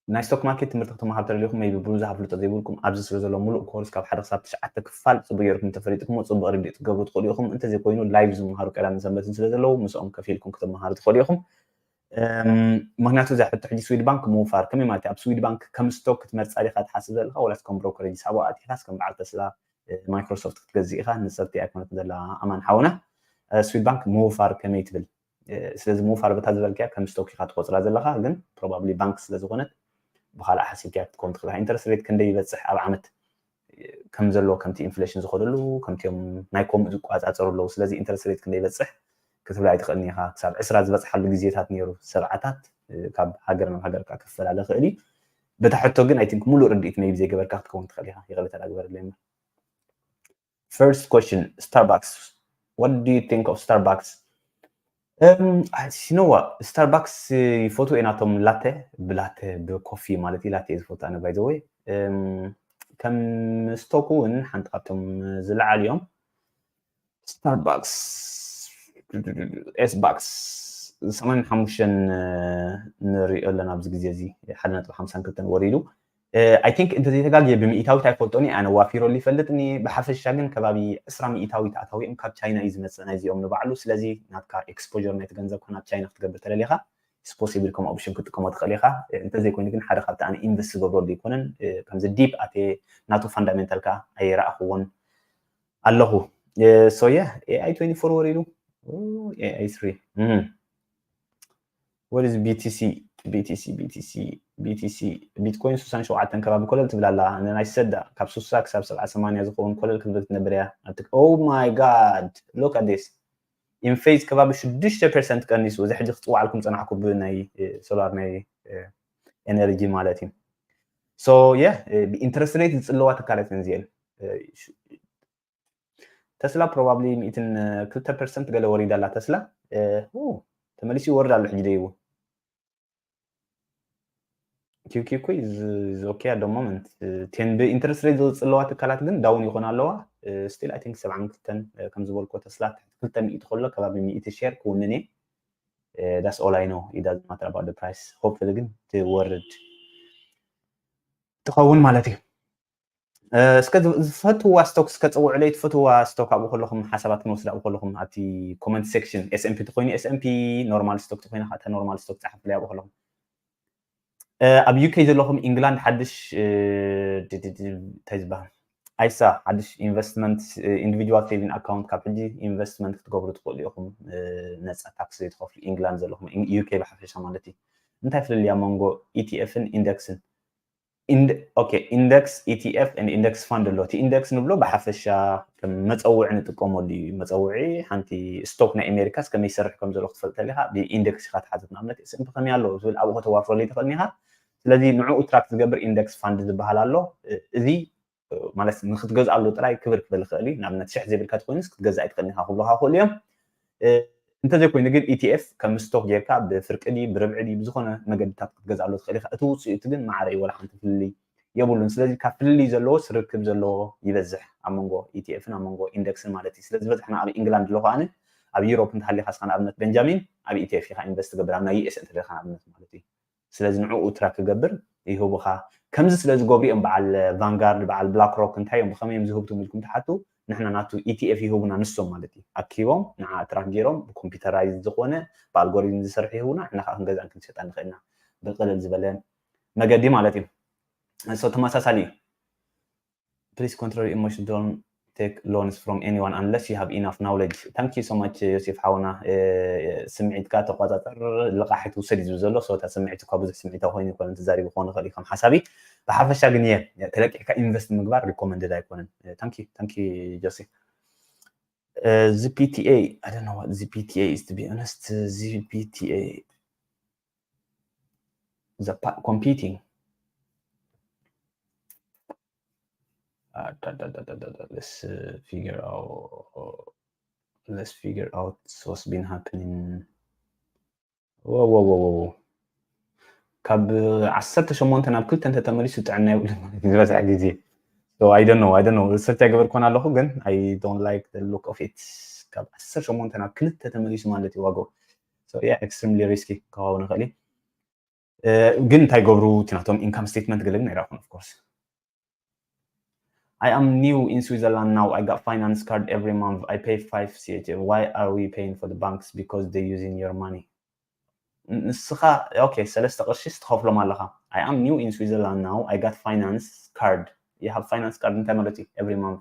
ናይ ስቶክ ማርኬት ትምህርቲ ክትመሃሩ ተደሊኹም maybe ብዙሕ ኣፍልጦ ዘይብልኩም ኣብዚ ስለ ዘሎ ሙሉእ ኮርስ ካብ ሓደ ክሳብ ትሽዓተ ክፋል ፅቡቅ ገይርኩም ተፈሊጥኩሞ ፅቡቅ ርድእ ክትገብሩ ትኽእሉ ኢኹም። እንተዘይኮይኑ ላይቭ ዝመሃሩ ቀዳምን ሰንበትን ስለ ዘለዉ ምስኦም ከፊልኩም ክትመሃሩ ትኽእሉ ኢኹም። ምክንያቱ እዛ ሕቶ ሕጂ ስዊድ ባንክ ምውፋር ከመይ ማለት እዩ? ኣብ ስዊድ ባንክ ከም ስቶክ ክትመርፃ ዲካ ትሓስብ ዘለካ ወላስ ከም ብሮከሬጅ ሳቦ ኣቲኻስ ከም በዓል ተስላ ማይክሮሶፍት ክትገዝእ ኢኻ? ንፅርቲ ኣይኮነትን ዘላ ኣማን ሓውና። ስዊድ ባንክ ምውፋር ከመይ ትብል? ስለዚ ምውፋር በታ ዝበልክያ ከም ስቶክ ኢኻ ትቆፅራ ዘለካ፣ ግን ፕሮባብሊ ባንክ ስለዝኮነት ብካልእ ሓሲብክያ ክትከውን ትኽእል። ኢንተረስት ሬት ክንደይ ይበፅሕ ኣብ ዓመት? ከም ዘሎ ከምቲ ኢንፍሌሽን ዝኸደሉ ከምቲኦም ናይ ከምኡ ዝቆፃፀሩ ኣለዉ። ስለዚ ኢንተረስት ሬት ክንደይ ይበፅሕ ክትብላ ኣይትኽእልን ኢኻ። ክሳብ ዕስራ ዝበፅሓሉ ግዜታት ነይሩ፣ ሰብዓታት ካብ ሃገር ናብ ሃገር ከዓ ክፈላለ ይኽእል እዩ። በታ ሕቶ ግን ኣይ ቲንክ ሙሉእ ርድኢት maybe ዘይገበርካ ክትከውን ትኽእል ኢኻ። ይቕሬታ ግበረለይ እምበር። First question, Starbucks. What do you think of Starbucks? Um, you know what? Starbucks ይፈትዎ እየ ናቶም ላተ፣ ብላተ ብኮፊ ማለት እዩ። ላተ እየ ዝፈቱ ኣነ by the way። ከም ስቶክ እውን ሓንቲ ካብቶም ዝለዓሉ እዮም። ስታርባክስ ኤስባክስ ሰማንያን ሓሙሽተን ንሪኦ ኣለና ኣብዚ ግዜ እዚ ሓደ ነጥቢ ሓምሳን ክልተን ወሪዱ። I think እንተዘይተጋግየ ብሚእታዊት ኣይፈልጦን እየ ኣነ ዋፊረሉ ይፈልጥን እየ። ብሓፈሻ ግን ከባቢ ዕስራ ሚእታዊት ኣታዊኦም ካብ ቻይና እዩ ዝመፅእ ናይዚኦም ንባዕሉ። ስለዚ ናትካ ኤክስፖር ናይቲ ገንዘብካ ናብ ቻይና ክትገብር ተደሊኻ it's possible ከም ኦፕሽን ክትጥቀሞ ትኽእል ኢኻ። እንተዘይኮይኑ ግን ሓደ ካብቲ ኣነ ኢንቨስት ዝገብረሉ ኣይኮነን። ከምዚ ዲፕ ኣትየ ናቱ ፋንዳሜንታል ከዓ ኣይረኣኽዎን ኣለኹ። So yeah, ኤኣይ ትወንቲ ፎር ወሪዱ። ኤኣይ ስሪ what is BTC? BTC BTC BTC ቢትኮይን ስሳን ሸውዓተን ከባቢ ኮለል ትብል ኣላ። ናይ ሰዳ ካብ ስሳ ክሳብ ሰብዓ ሰማንያ ዝኸውን ኮለል ክትብል ትነብር እያ። Oh my God, look at this. ኢንፌዝ ከባቢ ሽዱሽተ ፐርሰንት ቀኒሱ። እዚ ሕጂ ክፅዋዓልኩም ፀናሕኩ ብናይ ሶላር ናይ ኤነርጂ ማለት እዩ። So yeah, ብኢንተረስት ሬት ዝፅለዋ ትካላት እየን እዚአን። ተስላ ፕሮባብሊ ሚእትን ክልተ ፐርሰንት ገለ ወሪዳ ኣላ ተስላ። ተመሊሱ ይወርድ ኣሎ ሕጂ ደይቡ። ኪውኪው እኮ is okay at the moment። ቴን ብኢንተረስት ሬት ዝፅለዋ ትካላት ግን ዳውን ይኾና ኣለዋ። ስቲል ኣይ ቲንክ ሰብዓን ክልተን ከም ዝበልኮ ተስላ ትሕቲ ክልተ ሚእቲ ከሎ ከባቢ ሚእቲ ሼር ክውንን እየ። That's all I know. It doesn't matter about the price. Hopefully ግን ትወርድ ትኸውን ማለት እዩ። እስከ ዝፈትዋ ስቶክ እስከ ፀውዕለይ። ትፈትዋ ስቶክ ኣብኡ ከለኹም ሓሳባት ክንወስድ ኣብኡ ከለኹም ኣብቲ ኮመንት ሴክሽን ኤስኤምፒ ተኮይኑ ኤስኤምፒ፣ ኖርማል ስቶክ ተኮይኑ ከዓ ኖርማል ስቶክ ፀሓፍለይ ኣብኡ ከለኹም። ኣብ ዩኬ ዘለኹም ኢንግላንድ ሓድሽ እንታይ ዝበሃል ኣይሳ ሓድሽ ኢንቨስትመንት ኢንዲቪጁዋል ሴቪንግ ኣካውንት ካብ ሕጂ ኢንቨስትመንት ክትገብሩ ትኽእሉ ኢኹም። ነፃ ታክስ ዘይትኸፍሉ ኢንግላንድ ዘለኹም ዩኬ ብሓፈሻ ማለት እዩ። እንታይ ፍልልያ መንጎ ኢቲኤፍን ኢንደክስን? ኢንደክስ ኢቲኤፍ ኢንደክስ ፋንድ ኣሎ። እቲ ኢንደክስ ንብሎ ብሓፈሻ ከም መፀውዒ ንጥቀመሉ እዩ። መፀውዒ ሓንቲ ስቶክ ናይ ኣሜሪካስ ከመይ ይሰርሕ ከም ዘሎ ክትፈልጥ ተሊካ ብኢንደክስ ኢካ ትሓትት። ንኣብነት ኤስኤምፒ ከመይ ኣሎ ዝብል ኣብኡ ከተዋፍረሉ ይትኽእልን ኢካ። ስለዚ ንዕኡ ትራክ ዝገብር ኢንደክስ ፋንድ ዝበሃል ኣሎ። እዚ ማለት ንክትገዝኣሉ ጥራይ ክብር ክብል ይኽእል እዩ። ንኣብነት ሽሕ ዘይብልካ ተኮይኑስ ክትገዝእ ኣይትኽእልን ኢካ ክብሉካ ይኽእሉ እዮም። እንተዘይኮይኑ ግን ኢቲኤፍ ከም ስቶክ ጌርካ ብፍርቂ ድዩ ብርብዒ ድዩ ብዝኾነ መገድታት ክትገዝኣሉ ትኽእል ኢኻ። እቲ ውፅኢቱ ግን ማዕረ እዩ፣ ወላ ሓንቲ ፍልልይ የብሉን። ስለዚ ካብ ፍልልይ ዘለዎስ ርክብ ዘለዎ ይበዝሕ ኣብ መንጎ ኢቲኤፍን ኣብ መንጎ ኢንደክስን ማለት እዩ። ስለዚ በዝሕና ኣብ ኢንግላንድ ኣለኹ ኣነ ኣብ ዩሮፕ እንተሃሊኻ እስኻ ንኣብነት ቤንጃሚን ኣብ ኢቲኤፍ ኢኻ ኢንቨስት ትገብር ኣብ ናይ ዩኤስ እንተደኻ ንኣብነት ማለት እዩ። ስለዚ ንዕኡ ትራክ ክገብር ይህቡኻ። ከምዚ ስለ ዝገብሩ እዮም በዓል ቫንጋርድ በዓል ብላክ ሮክ እንታይ እዮም ብኸመይ እዮም ዝህብቱም ኢልኩም ትሓቱ። ንሕና ናቱ ኢቲኤፍ ይህቡና ንሶም ማለት እዩ። ኣኪቦም ንዓ ትራክ ገይሮም ብኮምፒውተራይዝ ዝኾነ ብኣልጎሪዝም ዝሰርሕ ይህቡና። ንሕና ከዓ ክንገዛን ክንሸጣን ንኽእልና ብቅልል ዝበለ መገዲ ማለት እዩ። So ተመሳሳሊ እዩ። Please control emotion, don't take loans from anyone unless you have enough knowledge. Thank you so much ዮሴፍ ሓውና። ስምዒትካ ተቆጻጸር፣ ልቃሕ ትውሰድ እዩ ዝብል ዘሎ። So እታ ስምዒት እኳ ብዙሕ ስምዒታዊ ኮይኑ ይኮነ ተዛሪቡ ክኾን ይኽእል እዩ ከም ሓሳቢ። ብሓፈሻ ግን እየ ተለቂሕካ ኢንቨስት ምግባር ሪኮመንድድ ኣይኮነን። Thank you, thank you ጆሴፍ። Uh, Z P T A, I don't know what Z P T A is, to be honest. Uh, Z P T A, the competing. Uh, let's uh, figure out. Let's figure out what's been happening. Wow, wow, wow, wow. ካብ ዓሰርተ ሸሞንተ ናብ ክልተ እንተተመሊሱ ጥዕና የብሉ ዝበዝሕ ግዜ። So I don't know, I don't know. ሪሰርች ኣይገበርኩን ኣለኹ ግን I don't like the look of it። ካብ ዓሰርተ ሸሞንተ ናብ ክልተ ተመሊሱ ማለት እዩ ዋጋው። So yeah, extremely risky ክኸውን ይኽእል እዩ። ግን እንታይ ገብሩ እቲ ናቶም ኢንካም ስቴትመንት ገለ ግን ኣይረኣኹን of course። I am new in Switzerland now. I got finance card every month. I pay five C H F. Why are we paying for the banks? Because they using your money. ንስኻ okay ሰለስተ ቅርሺ ትኸፍሎም ኣለኻ። I am new in Switzerland now. I got finance card. You have finance card እንታይ ማለት እዩ? Every month.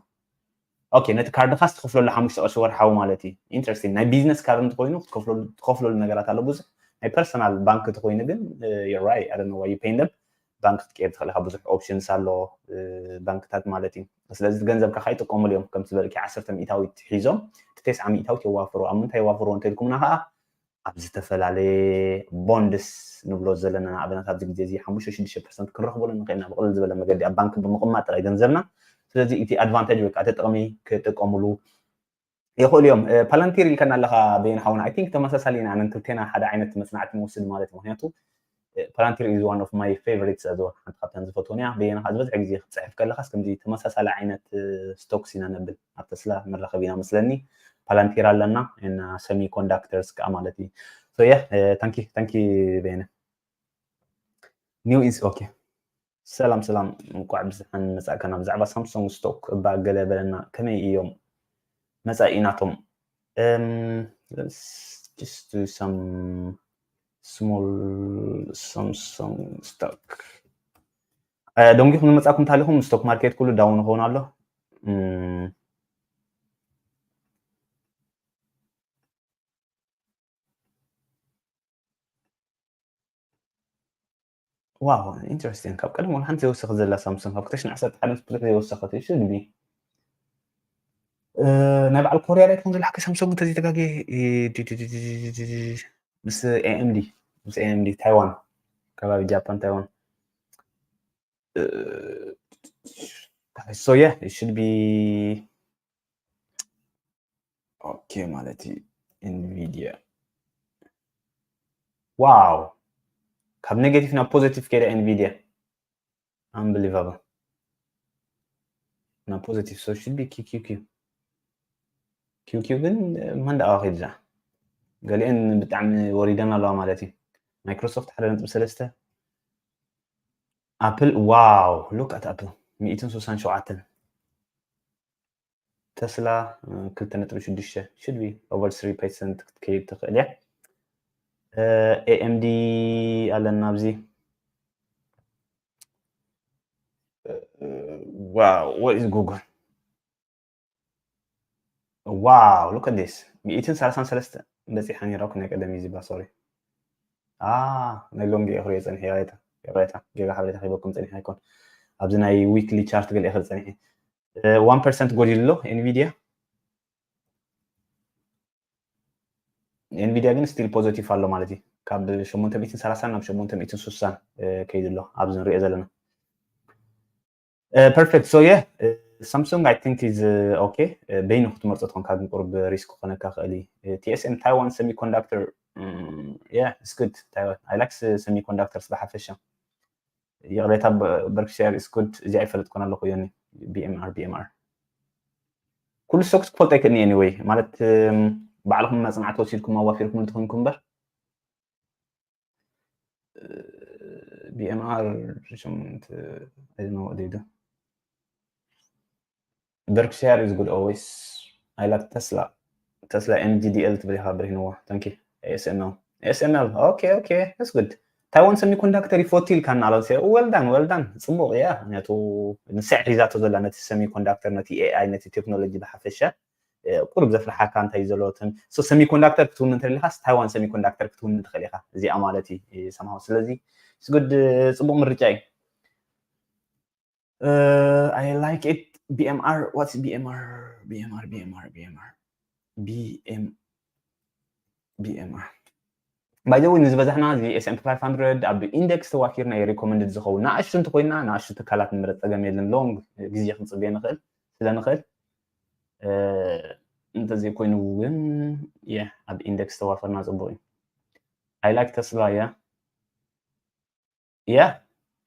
Okay ነቲ ካርድኻስ ትኸፍለሉ ሓሙሽተ ቅርሺ ወርሓዊ ማለት እዩ። Interesting። ናይ ቢዝነስ ካርድ እንተኮይኑ ትኸፍለሉ ነገራት ኣሎ ብዙሕ። ናይ ፐርሰናል ባንክ እንተኮይኑ ግን you're right. I don't know why you paying them. ባንክ ክትቀይር ትኽእል ኢኻ። ብዙሕ ኦፕሽንስ ኣሎ ባንክታት ማለት እዩ። ስለዚ ገንዘብካ ከይጥቀሙሉ እዮም ከምቲ ዝበልኪ ዓሰርተ ሚእታዊት ሒዞም እቲ ተስዓ ሚእታዊት የዋፍሩ። ኣብ ምንታይ የዋፍሩ እንተልኩምና ከዓ ኣብ ዝተፈላለየ ቦንድስ ንብሎ ዘለና ንኣብነት ኣብዚ ግዜ እዚ ሓሙሽተ ሽዱሽተ ፐርሰንት ክንረኽበሉ ንኽእልና ብቕልል ዝበለ መገዲ ኣብ ባንክ ብምቕማጥ ጥራይ ገንዘብና። ስለዚ እቲ ኣድቫንቴጅ ወይ ከዓ እቲ ጥቕሚ ክጥቀሙሉ ይኽእሉ እዮም። ፓላንቲር ኢልከና ኣለኻ በየን ሓውና። I think ተመሳሳሊ ኢና ኣነን ክልቴና ሓደ ዓይነት መፅናዕቲ ንወስድ ማለት እዩ። ምክንያቱ ፓላንቲር is one of my favorites as well። ሓንቲ ካብተን ዝፈትወን እያ። በየን ከዓ ዝበዝሕ ግዜ ክትፅሕፍ ከለኻስ ከምዚ ተመሳሳሊ ዓይነት ስቶክስ ኢና ነብል ኣብ ተስላ ንራኸብ ኢና መስለኒ። ፓላንቲር ኣለና እና ሰሚ ኮንዳክተርስ ከዓ ማለት እዩ። So yeah, thank you, thank you በየነ። New is okay. ሰላም ሰላም፣ እንኳዕ ብዝሓን መጻእካና። ብዛዕባ ሳምሶንግ ስቶክ እባ ገለ በለና፣ ከመይ እዮም መጻኢ ናቶም? Um, let's just do some small Samsung stock. ደንጊኹም ዝመጻኩም እንተሃሊኹም ስቶክ ማርኬት ኩሉ ዳውን ኸውን ኣሎ። ዋው ኢንተረስቲንግ። ካብ ቀደም ወላ ሓንቲ ዘይወሰኸት ዘላ ሳምሰንግ ካብ ክልተ ሽሕን ዓሰርተ ሓደን ብዙሕ ዘይወሰኸት እዩ። ሽግቢ ናይ በዓል ኮርያ ዳይ ትኾን ዘላ ሓቂ ሳምሰንግ እንተዘይተጋግየ ምስ ኤኤምዲ ምስ ኤኤምዲ ታይዋን ከባቢ ጃፓን ታይዋን። So yeah, it should be okay ማለት እዩ። Nvidia wow ካብ ኔጌቲቭ ናብ ፖዚቲቭ ከይዳ Nvidia unbelievable ናብ ፖዚቲቭ። So it should be QQQ QQ ግን መን ደኣ ከይድዛ ገሊአን ብጣዕሚ ወሪደን ኣለዋ ማለት እዩ። ማይክሮሶፍት ሓደ ነጥቢ ሰለስተ ኣፕል wow look at ኣፕል ሚእትን ስሳን ሸውዓተን ተስላ ክልተ ነጥቢ ሽዱሽተ should be over three percent ክትከይድ ትኽእል እያ። ኤኤምዲ ኣለና ኣብዚ wow what is Google wow look at this ሚእትን ሰላሳን ሰለስተ በፂሓ ነይራ ናይ ቀደም እዩ ዝባ sorry ናይ ሎንግ ክሪኦ ፀኒሐ ይቕሬታ ይቕሬታ ጌጋ ሓበሬታ ክህበኩም ፀኒሐ ኣይኮን ኣብዚ ናይ ዊክሊ ቻርት ገለ ክርኢ ፀኒሐ one percent ጎዲሉ ኣሎ Nvidia Nvidia ግን still positive ኣሎ ማለት እዩ ካብ ሸሞንተ ሚእትን ሰላሳን ናብ ሸሞንተ ሚእትን ስሳን ከይዱ ኣሎ ኣብዚ ንሪኦ ዘለና perfect so yeah Samsung I think is okay በይኑ ክትመርፆ ትኾንካ ግን ቁርብ ሪስክ ክኾነካ ክእል እዩ TSM Taiwan Semiconductor yeah it's good Taiwan I like semiconductors ብሓፈሻ ይቕሬታ Berkshire is good እዚ ኣይፈልጥኩን ኣለኹ ዮኒ BMR BMR ኩሉ ስቶክስ ክፈልጦ ኣይክእልን anyway ማለት ባዕልኹም መፅናዕቲ ወሲድኩም ኣዋፊርኩም እንተኾንኩም እምበር። BMR ሸሞንተ፣ I don't know what they do. Berkshire is good always. I like Tesla. Tesla MGDL ትብል ኢኻ ብርሂንዎ። Thank you. ASML. ASML. Okay, okay. That's good. ታይዋን ሰሚኮንዳክተር ይፈቱ ኢልካና ኣሎ። Well done, well done. ጽቡቕ እያ። ምክንያቱ ንስዕ ሒዛቶ ዘላ ነቲ ሰሚኮንዳክተር፣ ነቲ AI፣ ነቲ ቴክኖሎጂ ብሓፈሻ ቁሩብ ዘፍርሓካ እንታይ ዘለዎትን። So ሰሚኮንዳክተር ክትውን እንተደሊኻስ ታይዋን ሰሚኮንዳክተር ክትውን ትኽእል ኢኻ። እዚኣ ማለት እዩ ሰምሃው። ስለዚ it's good፣ ጽቡቕ ምርጫ እዩ። Uh, I like it. BMR, what's BMR? BMR, BMR, BMR. BM BMR. By the way፣ ንዝበዛሕና እዚ S&P five hundred ኣብ ኢንደክስ ተዋፊርና እዩ ሪኮመንድድ ዝኸውን። ንኣሽቱ እንተኮይና ንኣሽቱ ትካላት ንምረፅ፣ ፀገም የለን። ሎንግ ግዜ ክንፅበየ ንኽእል ስለ ንኽእል፣ እንተዘይኮይኑ ግን የ ኣብ ኢንደክስ ተዋፈርና ፅቡቅ እዩ። I like Tesla የ ያ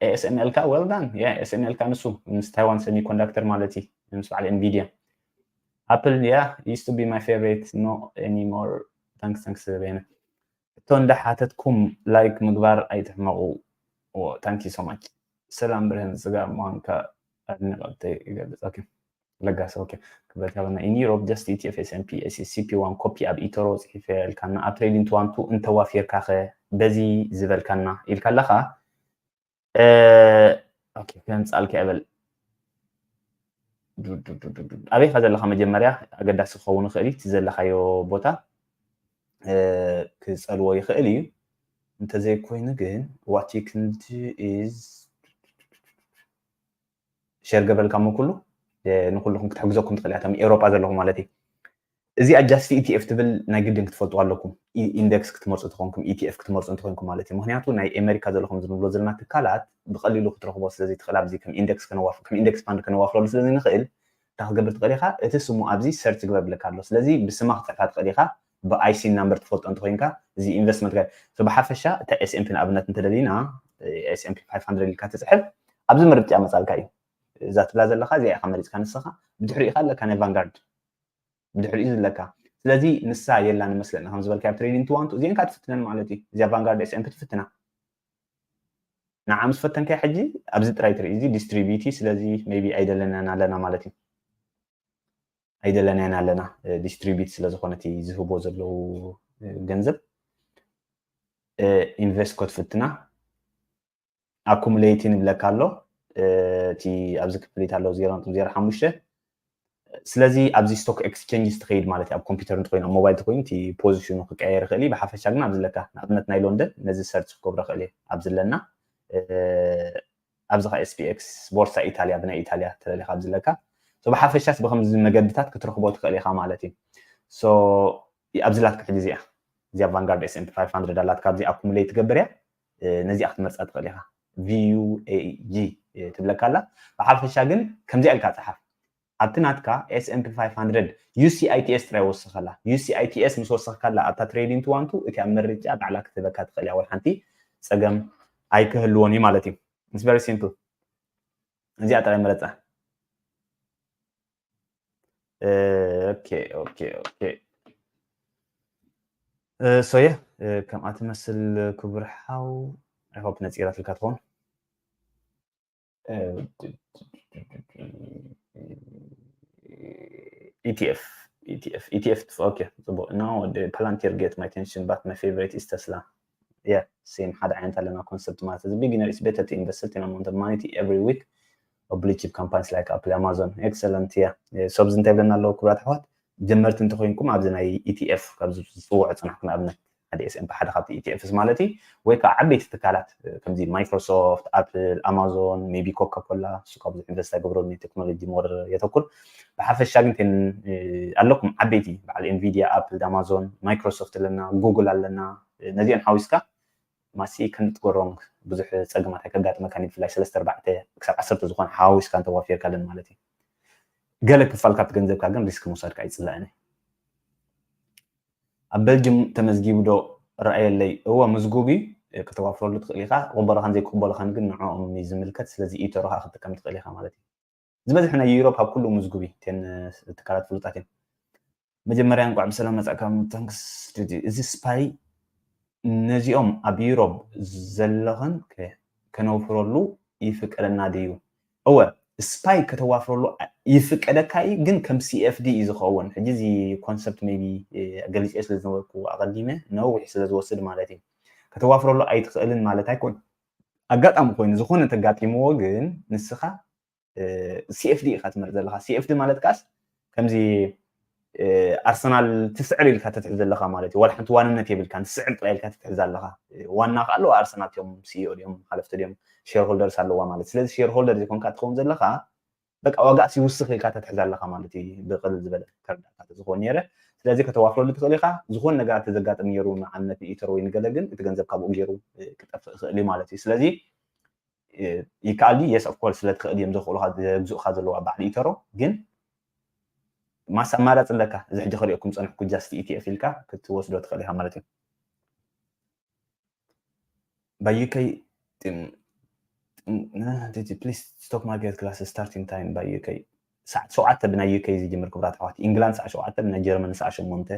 ASML ካ well done። ያ ASML ካ ንሱ ምስ ታይዋን ሰሚኮንዳክተር ማለት እዩ፣ ምስ በዓል ኤንቪዲያ። Apple ያ used to be my favorite, no anymore. Thanks, thanks በየነ። እቶ እንዳሓተትኩም ላይክ ምግባር ኣይትሕመቑ። Thank you so much። ሰላም ብርህን ስጋ ምዃንካ ኣድናቆተይ ይገልጽ። Okay። ለጋስ። Okay። ክብረት ያበና። In Europe just ETF S&P S&P one copy ኣብ ኢቶሮ ጽሒፈ ኢልካና፣ ኣብ ትሬዲንግ ትዋንቱ እንተዋፊርካ ኸ በዚ ዝበልካና ኢልካ ኣለኻ። Okay፣ ከምጻልካ ይበል። ኣበይካ ዘለኻ መጀመርያ ኣገዳሲ ክኸውን ይኽእል እዩ። እቲ ዘለኻዮ ቦታ ክጸልዎ ይኽእል እዩ። እንተዘይኮይኑ ግን what you can do is ሸር ገበልካሞ ኩሉ ንኩልኹም ክትሕግዘኩም ትኽእል እያ፣ እቶም ኤውሮጳ ዘለኹም ማለት እዩ። እዚኣ ጃስት ኢቲኤፍ ትብል ናይ ግድን ክትፈልጡ ኣለኩም። ኢንደክስ ክትመርፁ ተኾንኩም፣ ኢቲኤፍ ክትመርፁ እንተኾንኩም ማለት እዩ። ምክንያቱ ናይ ኣሜሪካ ዘለኹም ዝንብሎ ዘለና ትካላት ብቐሊሉ ክትረኽቦ ስለዘይትኽእል ኣብዚ ከም ኢንደክስ ከም ኢንደክስ ፋንድ ከነዋፍረሉ ስለዘይንኽእል እንታይ ክትገብር ትኽእል ኢኻ? እቲ ስሙ ኣብዚ ሰርች ግበር ብለካ ኣሎ። ስለዚ ብስማ ክትፅሕፋ ትኽእል ኢኻ። ብኣይሲን ናምበር ትፈልጦ እንተኮይንካ እዚ ኢንቨስትመንት ጋይድ ብሓፈሻ እታ ኤስኤምፒ ንኣብነት እንተደሊና ኤስኤምፒ ፋይቭ ሃንድረድ ኢልካ ትፅሕፍ ኣብዚ ምርጫ መፃልካ እዩ። እዛ ትብላ ዘለካ እዚኣ ኢካ መሪፅካ ንስካ። ብድሕሪኡ ከ ኣለካ ናይ ቫንጋርድ ብድሕሪኡ ዝለካ። ስለዚ ንሳ የላ ንመስለና ከም ዝበልካ ኣብ ትሬዲንግ ትዋንቱ እዚአን ከ ትፍትነን ማለት እዩ። እዚኣ ቫንጋርድ ኤስኤምፒ ትፍትና። ንዓ ምስ ፈተንካይ ሕጂ ኣብዚ ጥራይ ትርኢ እዚ ዲስትሪቢዩቲ። ስለዚ ሜቢ ኣይደለናን ኣለና ማለት እዩ። ኣይደለናን ኣለና ዲስትሪቢዩት ስለዝኮነ እቲ ዝህቦ ዘለዉ ገንዘብ ኢንቨስት ኮድ ፍትና ኣኩሙሌቲን ይብለካ ኣሎ። እቲ ኣብዚ ክፍሊት ኣሎ ዜሮ ነጥቢ ዜሮ ሓሙሽተ። ስለዚ ኣብዚ ስቶክ ኤክስቸንጅስ ትኸይድ ማለት እዩ። ኣብ ኮምፒውተር እንተኮይኑ ኣብ ሞባይል እንተኮይኑ እቲ ፖዚሽኑ ክቀየር ይኽእል እዩ። ብሓፈሻ ግን ኣብዚ ኣለካ ንኣብነት ናይ ሎንደን ነዚ ሰርች ክገብሮ ይኽእል እየ ኣብዚ ኣለና ኣብዚ ካ ኤስፒኤክስ ቦርሳ ኢታልያ ብናይ ኢታልያ ተለሊካ ኣብዚ ኣለካ ብሓፈሻስ ብከምዚ መገድታት ክትረክቦ ትኽእል ኢካ ማለት እዩ። ኣብዚ ላትካ ሕጂ እዚኣ እዚኣ ቫንጋርድ ኤስኤምፒ ፋይቭ ሃንድረድ ኣላትካ ኣብዚ ኣኩሙሌት ትገብር እያ። ነዚኣ ክትመርፃ ትኽእል ኢካ። ቪዩኤጂ ትብለካ ኣላ። ብሓፈሻ ግን ከምዚኣ ኢልካ ፀሓፍ። ኣብቲ ናትካ ኤስኤምፒ ፋይቭ ሃንድረድ ዩሲኣይቲኤስ ጥራይ ወስኸላ። ዩሲኣይቲኤስ ምስ ወሰኽካላ ኣብታ ትሬዲንግ ትዋንቱ እቲ ኣብ ምርጫ ባዕላ ክትህበካ ትኽእል እያ። ወላ ሓንቲ ፀገም ኣይክህልዎን እዩ ማለት እዩ። It's very simple። እዚኣ ጥራይ ምረፃ። ኦኬ ኦኬ ኦኬ። ሶየ ከምኣ ትመስል ክቡር ሓው። I hope ነፂራትልካ ትኾን። ኢቲኤፍ ኢቲኤፍ ኢቲኤፍ። ኦኬ ፅቡቅ። እና ወደ ፓላንቲር get my attention but my favorite is Tesla. Yeah, same። ሓደ ዓይነት ኣለና ኮንሰፕት ማለት እዚ። Beginner is better to invest certain amount of money every week of blue chip companies like Apple, Amazon. Excellent። Yeah። ሶብዚ እንታይ ብለና ኣለዎ ክቡራት ኣሕዋት? ጀመርቲ እንተኮይንኩም ኣብዚ ናይ ኢቲኤፍ ካብ ዝፅውዑ ፅናሕኩም ንኣብነት ሓደ ኤስኤምፒ ሓደ ካብቲ ኢቲኤፍስ ማለት እዩ። ወይ ከዓ ዓበይቲ ትካላት ከምዚ ማይክሮሶፍት፣ ኣፕል፣ ኣማዞን፣ ሜቢ ኮካ ኮላ፣ እሱ ካብ ብዙሕ ኢንቨስት ኣይገብረሉ ቴክኖሎጂ ሞር የተኩር። ብሓፈሻ ግን ቴን ኣለኩም ዓበይቲ በዓል ኤንቪዲያ፣ ኣፕል፣ ኣማዞን፣ ማይክሮሶፍት ኣለና፣ ጉግል ኣለና። ነዚአን ሓዊስካ ማሲ ክንትጎሮም ብዙሕ ፀገማት ኣይከጋጥመካን እዩ። ብፍላይ ሰለስተ ኣርባዕተ ክሳብ ዓሰርተ ዝኾነ ሓዊስካ እንተዋፊርካለን ማለት እዩ። ገለ ክፋል ካብቲ ገንዘብካ ግን ሪስክ ምውሳድካ ኣይፅላእን እዩ። ኣብ በልጅም ተመዝጊቡ ዶ ረኣየለይ? እወ ምዝጉብ እዩ። ከተዋፍረሉ ትኽእል ኢኻ። ክቕበሉኻን ዘይክቕበሉኻን ግን ንዕኦም እዩ ዝምልከት። ስለዚ ኢቶሮ ከዓ ክትጥቀም ትኽእል ኢኻ ማለት እዩ። ዝበዝሕ ናይ ዩሮፕ ኣብ ኩሉ ምዝጉብ እዩ። እተን ትካላት ፍሉጣት እየን። መጀመርያ እንኳዕ ብሰላም መጻእካ። ታንክስ። እዚ ስፓይ ነዚኦም ኣብ ዩሮብ ዘለኸን ከነውፍረሉ ይፍቀደና ድዩ? እወ፣ ስፓይ ከተዋፍረሉ ይፍቀደካ እዩ፣ ግን ከም CFD እዩ ዝኸውን። ሕጂ እዚ ኮንሰፕት ቢ ገሊፀ ስለ ዝነበርኩ ኣቐዲመ ነዊሕ ስለ ዝወስድ ማለት እዩ። ከተዋፍረሉ ኣይትኽእልን ማለት ኣይኮን። ኣጋጣሚ ኮይኑ ዝኾነ ተጋጢምዎ ግን ንስኻ CFD ኢኻ ትመርፅ ዘለኻ። CFD ማለት ካስ ከምዚ ኣርሰናል ትስዕር ኢልካ ተትሕዝ ዘለኻ ማለት እዩ። ዋላ ሓንቲ ዋንነት የብልካን፣ ትስዕር ጥራይ ኢልካ ተትሕዝ ኣለኻ። ዋና ከዓ ኣለዋ ኣርሰናል፣ እዮም CEO ድዮም ሓለፍቲ ድዮም ሼርሆልደርስ ኣለዋ ማለት። ስለዚ ሼርሆልደር ዘይኮንካ ትኸውን ዘለኻ፣ በቃ ዋጋ ሲውስኽ ኢልካ ተትሕዝ ኣለኻ ማለት እዩ። ብቕል ዝበለ ከረዳእካ ተዝኸውን ነይረ። ስለዚ ከተዋፍረሉ ትኽእል ኢኻ። ዝኾነ ነገር ተዘጋጥም ነይሩ ንኣብነት ንኢተር ወይ ንገለ ግን እቲ ገንዘብ ካብኡ ገይሩ ክጠፍእ ይኽእል እዩ ማለት እዩ። ስለዚ ይከኣል ድዩ? Yes of course፣ ስለ ትኽእል እዮም ዘኽእሉኻ ዘግዝኡኻ ዘለዉ ኣብ ባዕሊ ኢተሮ። ግን ማስ ኣማራፂ ኣለካ። እዚ ሕጂ ክሪኦኩም ፀንሕኩ just ETF ኢልካ ክትወስዶ ትኽእል ኢኻ ማለት እዩ። By UK please stock market class starting time by UK ሰዓት ሸውዓተ ብናይ UK ዝጅምር ክብራት ኣሕዋት። ኢንግላንድ ሰዓት ሸውዓተ ብናይ ጀርመን ሰዓት ሸሞንተ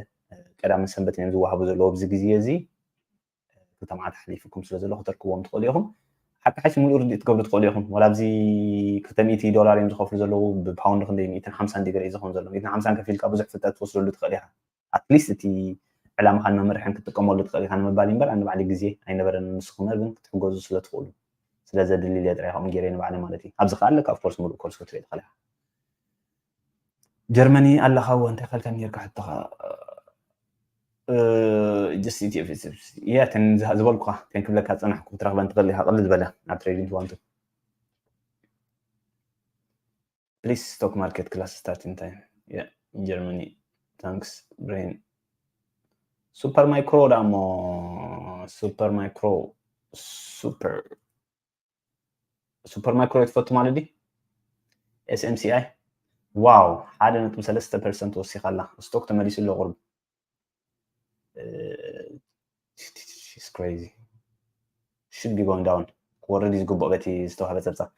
ቀዳምን ሰንበትን እዮም ዝወሃቡ ዘለዉ ኣብዚ ግዜ እዚ። ክልተ መዓልቲ ሓሊፉኩም ስለ ዘሎ ክተርክብዎም ትኽእሉ ኢኹም። ሓቂ ሓቂ ሙሉእ ርድኢት ትገብሩ ትኽእሉ ኢኹም። ዋላ ኣብዚ ክልተ ሚእቲ ዶላር እዮም ዝኸፍሉ ዘለዉ፣ ብፓውንድ ክንደይ ሚእትን ሓምሳን ዲግሪ እዩ ዝኸውን ዘሎ። ሚእትን ሓምሳን ከፊልካ ብዙሕ ፍልጠት ትወስደሉ ትኽእል ኢኻ። ኣትሊስት እቲ ዕላምኻን መምርሕን ክትጥቀመሉ ትኽእል ኢኻ ንምባል እምበር ኣነ ባዕሊ ግዜ ኣይነበረን። ንስኹም ግን ክትሕገዙ ስለ ትኽእሉ ስለ ዘድሊ ኢለ ጥራይ ከምኡ ገይረ ንባዕሊ ማለት እዩ። ኣብዚ ከኣ ኣለካ ኦፍኮርስ ሙሉእ ኮርስ ክትርኢ ትኽእል ኢኻ። ጀርመኒ ኣለኻ እወ እንታይ ከልካ ነርካ ሕቶኻ? ጀስት ኢትዮ ያ ዝበልኩኻ ቴን ክብለካ ዝፀናሕኩ ክትረኽበን ትኽእል ኢኻ። ቅልል ዝበለ ኣብ ትሬዲንግ ዋንቱ please stock market class starting time yeah Germany thanks brain super micro ዳሞ super micro super super micro ትፈቱ ማለት ድዩ? SMCI ዋው ሓደ ነጥቢ ሰለስተ ፐርሰንት ወሲኻ ኣላ። ስቶክ ተመሊሱ ኣሎ ቁርብ። Crazy should be going down ክወርድ እዩ ዝግብኦ በቲ ዝተዋህበ ፀብፃብ።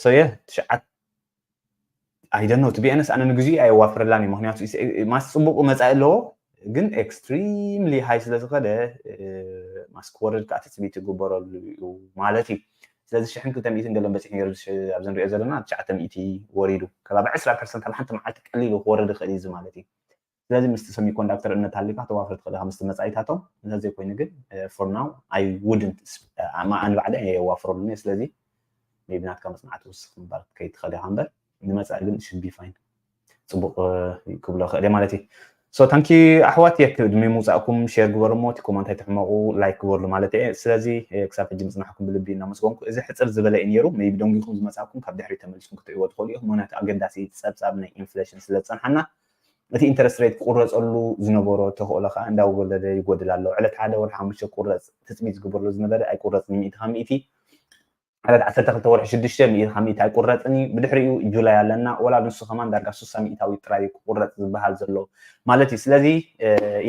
So yeah ትሽዓት I don't know to be honest ኣነ ንግዚኡ ኣየዋፍረላን እዩ። ምክንያቱ ማስ ፅቡቅ መፃኢ ኣለዎ ግን extremely high ስለ ዝኸደ ማስ ክወርድ ከዓ ትፅቢት ይግበረሉ እዩ ማለት እዩ። ስለዚ ሽሕን ክልተ ሚእትን ገለን በፂሑ ነይሩ ኣብዚ ንሪኦ ዘለና ትሽዓተ ሚእቲ ወሪዱ ከባቢ ዕስራ ፐርሰንት ኣብ ሓንቲ መዓልቲ ቀሊሉ ክወርድ ይኽእል እዩ እዚ ማለት እዩ። ስለዚ ምስቲ ሰሚኮንዳክተር እምነት ሃሊካ ተዋፍር ትኽእል ኢኻ ምስቲ መፃኢታቶም። ስለዚ ዘይኮይኑ ግን for now I wouldn't ኣነ ባዕለ የዋፍረሉን እየ። ስለዚ maybe ናትካ መፅናዕቲ ውስኽ ምባል ከይትኽእል ኢኻ እምበር ንመፃኢ ግን should be fine። ፅቡቅ ክብሎ ክእል ማለት እዩ። So thank you ኣሕዋት የክድሚ ምውፃእኩም ሼር ግበሩ ሞ እቲ ኮመንት ኣይትሕመቁ ላይክ ግበርሉ ማለት እየ። ስለዚ ክሳብ ሕጂ ምፅናሕኩም ብልቢ እናመስገንኩ እዚ ሕፅር ዝበለ እዩ ነይሩ። maybe ደንጊኹም ዝመፃኩም ካብ ድሕሪ ተመሊስኩም ክትሪእዎ ትኽእሉ ኢኹም። ምክንያቱ ኣገዳሲ ፀብፃብ ናይ ኢንፍሌሽን ስለ ዝፀንሓና እቲ ኢንተረስት ሬት ክቁረፀሉ ዝነበሮ ተኽእሎ ከዓ እንዳወለደ ይጎድል ኣሎ። ዕለት ሓደ ወርሒ ሓሙሽተ ክቁረፅ ትፅቢት ዝግበረሉ ዝነበረ ኣይቁረፅን እዩ። ሚእቲ ካብ ሚእቲ ዕለት ዓሰርተ ክልተ ወርሒ ሽዱሽተ ሚእቲ ካብ ሚእቲ ኣይቁረፅን እዩ። ብድሕሪኡ ጁላይ ኣለና። ወላ ንሱ ከማን ዳርጋ ስሳ ሚእታዊ ጥራይ እዩ ክቁረፅ ዝበሃል ዘሎ ማለት እዩ። ስለዚ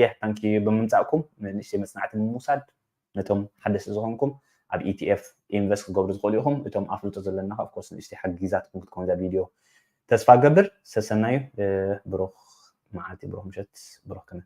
የ ታንኪ ብምምፃእኩም ንእሽተይ መፅናዕቲ ብምውሳድ ነቶም ሓደስቲ ዝኾንኩም ኣብ ኢቲኤፍ ኢንቨስት ክገብሩ ዝኽእሉ ኢኹም። እቶም ኣፍልጦ ዘለና ከ ኦፍኮርስ ንእሽተይ ሓጊዛትኩም ክትኮን እዛ ቪድዮ ተስፋ ገብር። ሰሰናዩ ብሩኽ መዓልቲ ብሩኽ ምሸት ብሩኽ ክነ